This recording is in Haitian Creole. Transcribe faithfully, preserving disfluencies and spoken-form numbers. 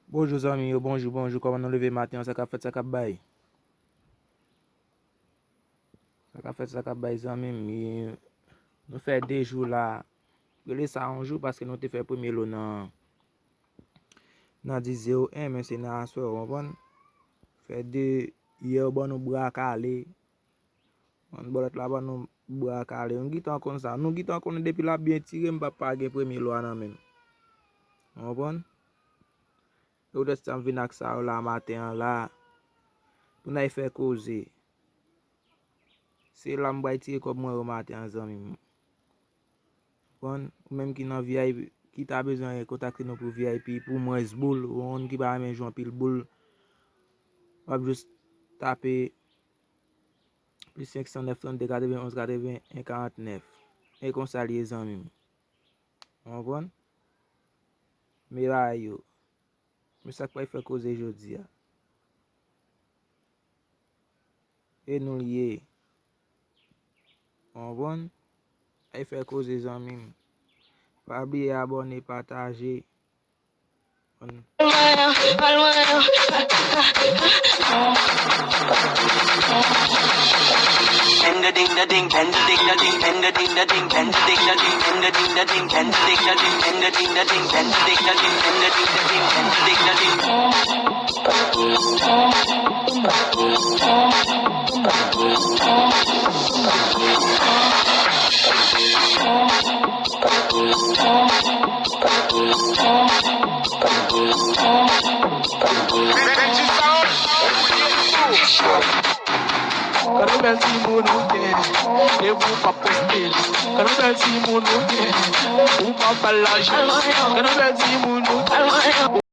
Bonjou zanmi yo, bonjou, bonjou. Kòman nou leve maten an? Sa k ap fèt, sa k ap bay? Sa k ap fèt, sa k ap bay zanmi m? Nou fè de jou la. Rele sa yon jou paske nou te fè premye lo nan nan dis zewo en, men se nan aswè, ou konprann? Fè de, yè yo ban nou bra kale. Yon bòlèt la ban nou bra kale. Nou gentan konn sa. Nou gentan konnen depi l ap byen tire, m p ap pa gen premye lo a nan men m. Ou konprann? E poutèt sa m vin ak sa yo la maten an la. Pou n al fè koze. Se la m pral tire kòb mwen yo maten an, zanmi m. Konprann? Ou menm ki nan V I P, ki ta bezwen kontakte nou pou V I P, pou mwens boul, ou yon moun ki pa renmen jwe anpil boul, w ap jis tape plis senk san nèf trannde katrevenn onz katrevenn en karant nèf. E konsa l ye, zanmi m. Ou konprann? Men bagay yo. Men sa k pral fè koze jodi a. E nou l ye. Ou konprann? Al fè koze, zanmi m. Pa bliye abòne, pataje. Gade yon bèl timoun ou gen, e ou p ap poste li. Gade yon bèl timoun ou gen, ou p ap ba l lajan. Gade yon bèl timoun ou gen.